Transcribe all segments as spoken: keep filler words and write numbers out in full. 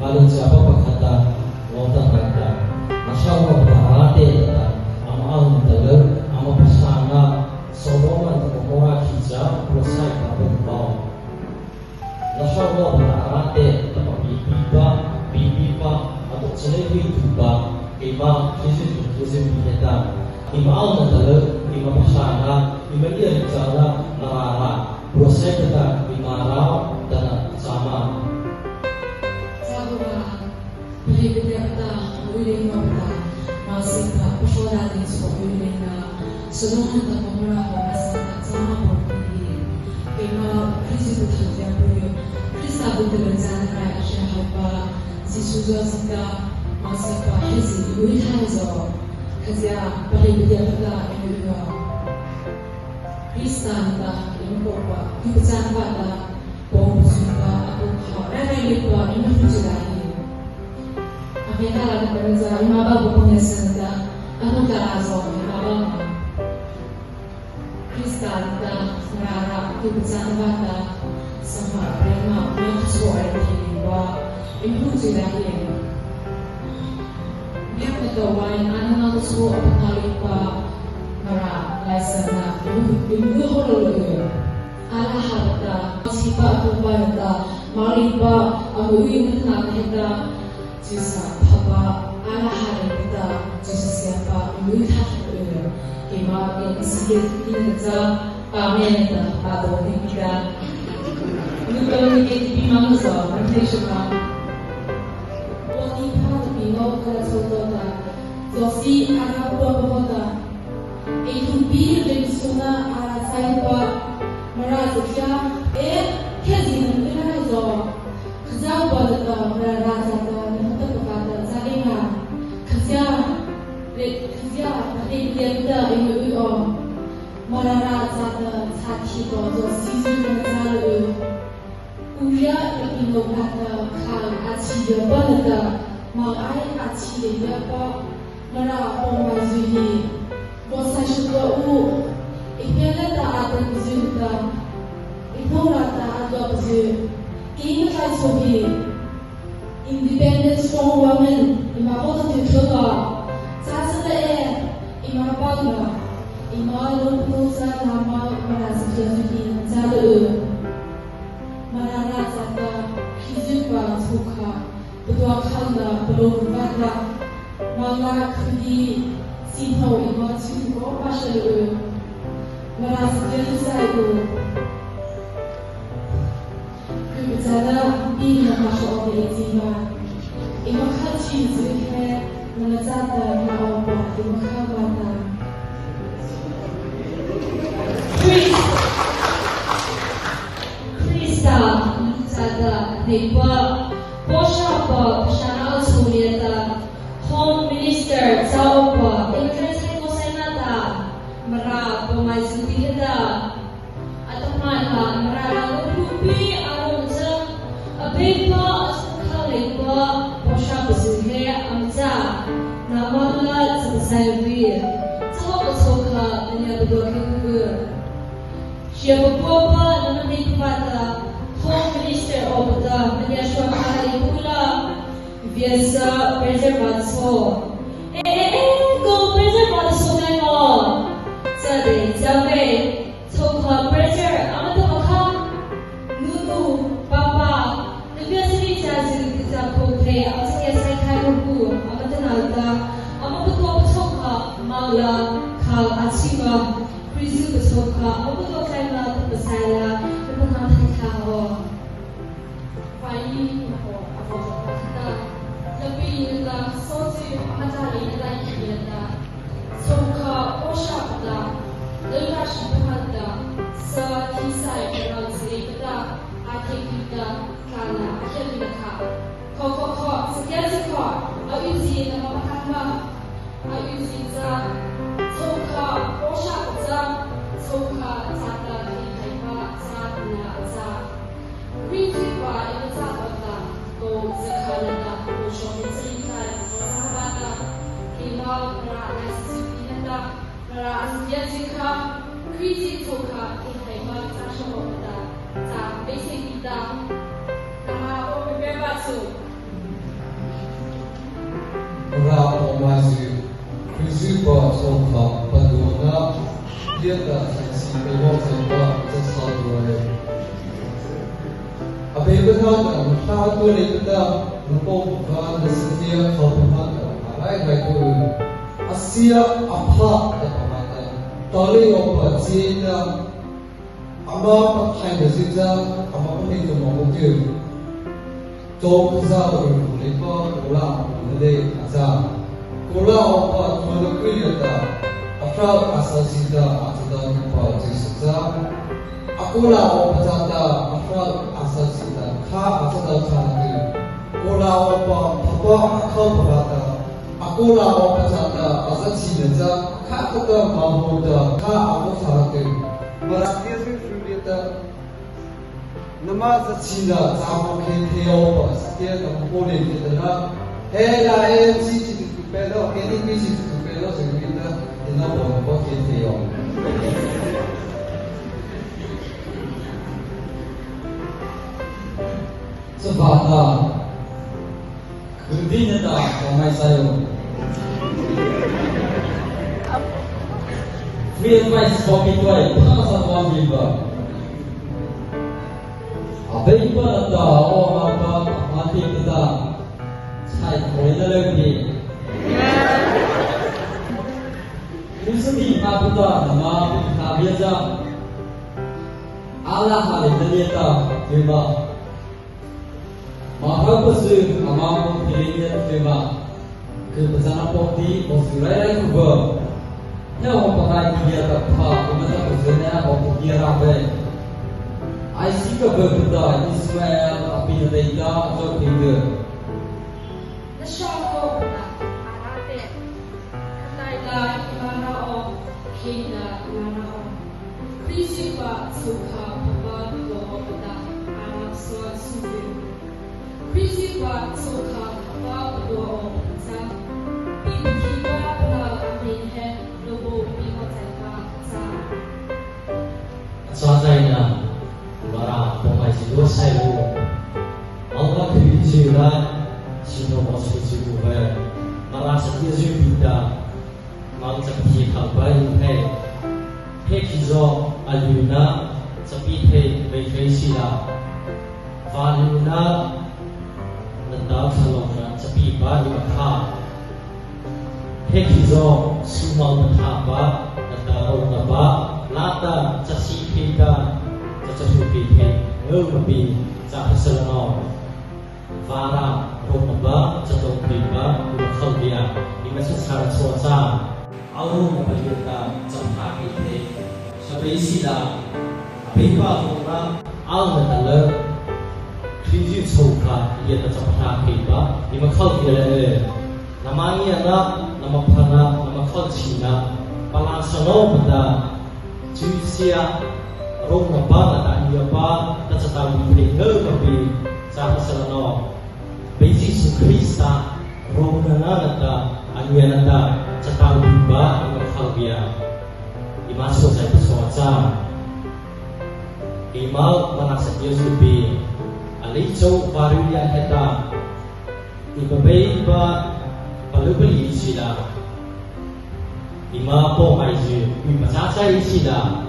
Vâlyuhchâpa pakha ta, lawmta rai ta, a sawpa ta, a te ta, ama aw ta lo, ama pasana, Sodom nata Gomorrâh khizaw, prosai ta pun ba. Na sawpa ta a te, ta pa pi pi pa, pi pi pa, a to chale pi tu pa, eima, khizi tu, khizi pi he ta, eima aw ta lo, eima pasana, eima lia ri cha la, na ra ra. Prosai ta ta, eima rao ta na chama. Sawpa, pahei pahei ta, ui lei ma ta, ma si ta, pasana dei so ui lei na, Sodom nata Gomorrâh ho ma sa ta chama po ti. Eima Kristu ta thang tia po yo, Krista bu ta lo cha na rai a shia ha pa, Zisu zo si ta, ma si pa, khizi, ui tha zo, khazia, pahei pahei ta, ui lei ma. Krista nata eima pôhpa, eima pachâna vâta, pôhpa pachuna vâta, a pôhpa, rai rai leipa, eima hluh chi la hi. A hei ta la ta pa na za, eima ba pôhpa na sa nata, a hluh ta la zo, eima ba ma. Krista nata, ra ra, eima pachâna vâta, sa ma, rai ma, eima hluh chi la hi leipa, eima hluh chi la hi. Biak na tawai, ana na ko so apa kali pa, Mara, laisana, ibu, ibu holo lo yo. Ala ha ta, sipa tu pa ta, mari pa, amu i na na ta, Jisu pa pa, ala ha ta, Jisu siapa, ibu tha lo yo. Kei ma, kei isi, kei na ta, Amen ta, pa do ni kita. Nutong ni KTP mangsa, nutong siya. Oni pa ni no kala soto ta. Zosi ara po po ta. E tu bi de suna ara sai pa. Mara zosia. E, kezi ni na zo. Kazau pa ta, mara ra sa ta, na ta pa ta, sa de nga. Kazia. Re, kazia, re, re, ta, e, e, o. Mara ra cha ta, cha thi to, to, si, si, na cha lo. Uria, e, e, no, ka, ta, kha, a, chi, ya, pa, na, ta, ma, ai, a, chi, ya, ya, pa, Mara, po, ma, zui, hi, po, sa, shu, to, u, e, pe, na, ta, a, ta, zui, ta, e, po, ra, ta, a, to, zui, e, na, ta, so, hi. Independent strong woman, eima vaw ta tei thei ta. Cha cha ta e, eima pâ na, eima lôphu cha na ma, Mara sa cha zu hi cha ta e. Mara ra cha ta, khizupa chhôhkha, paduakha na, palôh vâta. Mara khudi, si no eima chhôh ko pa sha e. Mara sa cha zu sa e. Khrih pachâna pi na ma sha o te e chi ma. Eima kha chi zu he, na na cha ta na o pa, eima kha ma ta. Khrih, Krista, na cha ta, ne pa, po sha pa, pasana o su ne ta, Home Minister, cha o pa, eima kha chi ko sai na ta, Mara, po mai zu ti he ta. Atahmâ la Mara râh lâ hluhpi a rônah, Abeipa a chhôhkha leipa, Bawsha pazu he ama châ, nama la châ pasai pi, chahawhpa chhôhkha, nania paduakha he ku. Hriapa puapa, nama hnei pata, Home Minister awpa ta, nania hropa kha lei ku la, viasa, preacher pa chô. E, e, e, ko preacher pa chô nai maw. Châ dei, châ vei. Chhôhkha preacher ama tawhta kha, nunu, papa, na viasa ri cha zi ri ti cha pho thei, ama cha kia sai khai ko ku, ama tawhna ta, ama patuapa chhôhkha, ma la, kha a chi ma, Kristu pachhôhkha, ama patuapa khai ma, tu pasai la, na pahno thei kha haw. Vai ni ko a vaw ta ta, na pi ni ta, so si ama ta ni na ta ki ni ta. Chhôhkha pawsha pata, lei la shi pata, sa thi sai ka rau si pata, a ke ki ta, ka na a ke ki ta ka. Kho, kho, kho, sa kia si kho, a u si na ma pata ma, a u si cha, chhôhkha pawsha pata, chhôhkha cha ta ki kai pa, cha na cha. Ri thi pa e na cha pa ta, ko sa kha na ta, ko shawh ni sa ni ta, ko sa ba ta, ki ma ra na si si ki na ta, Mara a zia zikha, Kristi thokha, e hai ma cha sha Ei si pi ta, nama o pe pe ba su. Mara o ma su, Krizyhpa chhôhkha paduana, liata chhai si pe lo chhai pa, cha sa duai. Abeipa ta, na tha tu le ta, na pôh pa, na satia, kha pa ta, a lai lai tu. A sia, a pha, ta pa ta. Ta le o pa, chi ta, Ama pathaihna zy cha, ama pahnie cha ma awpa tyh. Chô Khazohpa ru leipa, kô la awpa na dei a châ. Kô la awpa tluana kei liata, a hro a sasi ta, a chadona pa Zisu cha. A kô la awpa châta, a hro a sasi ta, kha a chadona cha na tyh. Kô la awpa phapa a khao pa ta, a kô la awpa châta, a zachhihna cha, kha khata ma hmô ta, kha a hmô cha na tyh. Mara tia zy su liata, nama zachhihna cha hmô khei thei awpa, satia nama pôh lei thei ta na. He la e chi chi tu tu pe lo, he ni pi chi tu tu pe lo, chi ni ta, he na pôh na pôh khei thei aw. Chavâta, Kudina ta, kawmai sayu. Free advice, copy tuai, pha sa tuan bimba. Abeipa ta, o ma pa, ma ti ta, chai koi na le bi. Musa ti ma ta, ma ta bia ja. Ala ha le ta, bimba. Mara pasu, ama mo thei ne thei ma. Kei pazana poti, mo su rai rai ku ba. Ne mo pakai ki dia ta pha, ko na ta pasu ne a mo poti ra be. Ai si ka ba ku ta, Ismael, a pi na dei ta, a to ki de. Na sha ko na, a ra te. Khataila eima rao, kheila eima rao. Krizyhpa chhôhkha phapa paduatuhpa ta, ama sua su zy. Krizyhpa chhôhkha phapa paduatuhpa cha. Pi pakhi pa pana a mei he, lobo pi ma chai pa cha. A châ chaina, Mara pawmai zy lua sai u. Mara thei zy la, sino ma su zy u ve. Mara satia zy pi ta, Mara cha pi kha ba in thei. He khizaw, a lu na, cha pi thei, vei thei si la. Va lu na, na ta tha lo na, cha pi ba in kha. He khizaw, su mau na tha ba, na ta ro na ba, la ta, cha si thei ta, cha cha su thei thei, ngau ma pi, cha pha sa la no. Vara, ro na ba, cha to thei ba, u ma khau dia, i ma sa sa ra chua cha. Au ro na ba dia ta, cha pha thei thei. Sa bei si la, Abeipa ro na, au na ta le, Krizyhpa chhôhkha, dia ta cha pha thei ba, i ma khau dia le. Nama ngiana, nama phana, nama kholchhihna, palâsa nawpa ta, Zisu sia, ro na ba na ta ngia pa, ta cha ta bi thei ngau ma pi, cha pha sa la no. Bei Zisu Krista, ro na na na ta, a ngiana ta, cha ta bi ba, nama khau dia. I ma so cha i pa so cha. I ma ma na sa dia su bi. A lei chô ba ri ya he ta. I Beipa, palôh pali si la. I ma pawmai zy, i ma cha cha si la.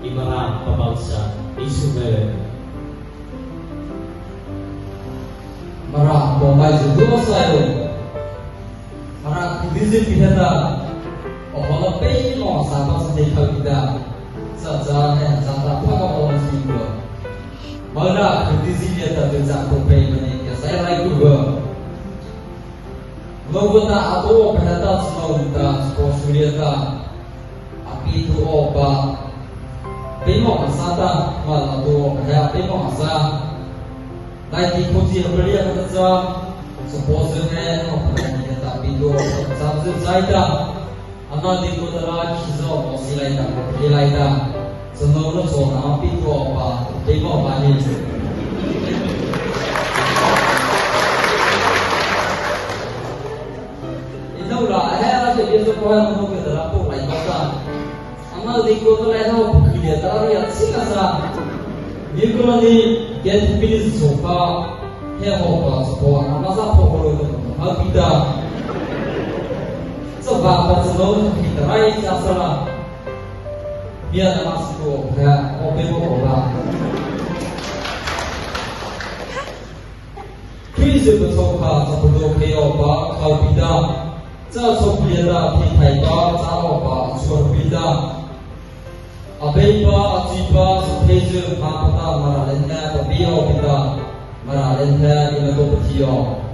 I Mara pabausa, i su ve. Mara pawmai zy lua sai u. Mara khudi zy pi he ta. O ma la peimawh sa ta sa dei kha pi ta. Cha cha he cha ta pha ka pawmai zy lua. Mara khudi zy liata tu cha ko peimawh ne kia sai lai ku ba. Nôpa ta a tao awpa he ta, chanô ta, sawchapaw su liata a peimawh awpa, peimawh a sa ta, ma la tao awpa he a peimawh a sa. Daihti khozie a pali a ta cha, sawchapaw su he, nôpa ta ni he ta, peimawh awpa cha zu zai ta. Ano dei ko ta la, khizaw mo si lai ta, mo pali lai ta. Chanô na chaw na pi ko pa, te ko pa ni. I no la, he la te ko pa no ke la ko lai pa ta. Ano dei ko ta la no ki de ta ri a si na sa. Nikolani kei pini sokha he hawhpa sokha na masa pho ko lo na ha pita. Sa ba ta sa lo ki ta rai sa sa la. Mia na masa ko ha o pe ko ba. Krizyhpa thokha châ pado khei awpa khâ pi ta, châ chhôh pi ta, thi thai pa châ awpa chhuah pi ta. Abeipa, a chipa, sa thei zy ma pa ta, Mara lei he, ta pi aw pi ta, Mara lei he, eima to pathi aw.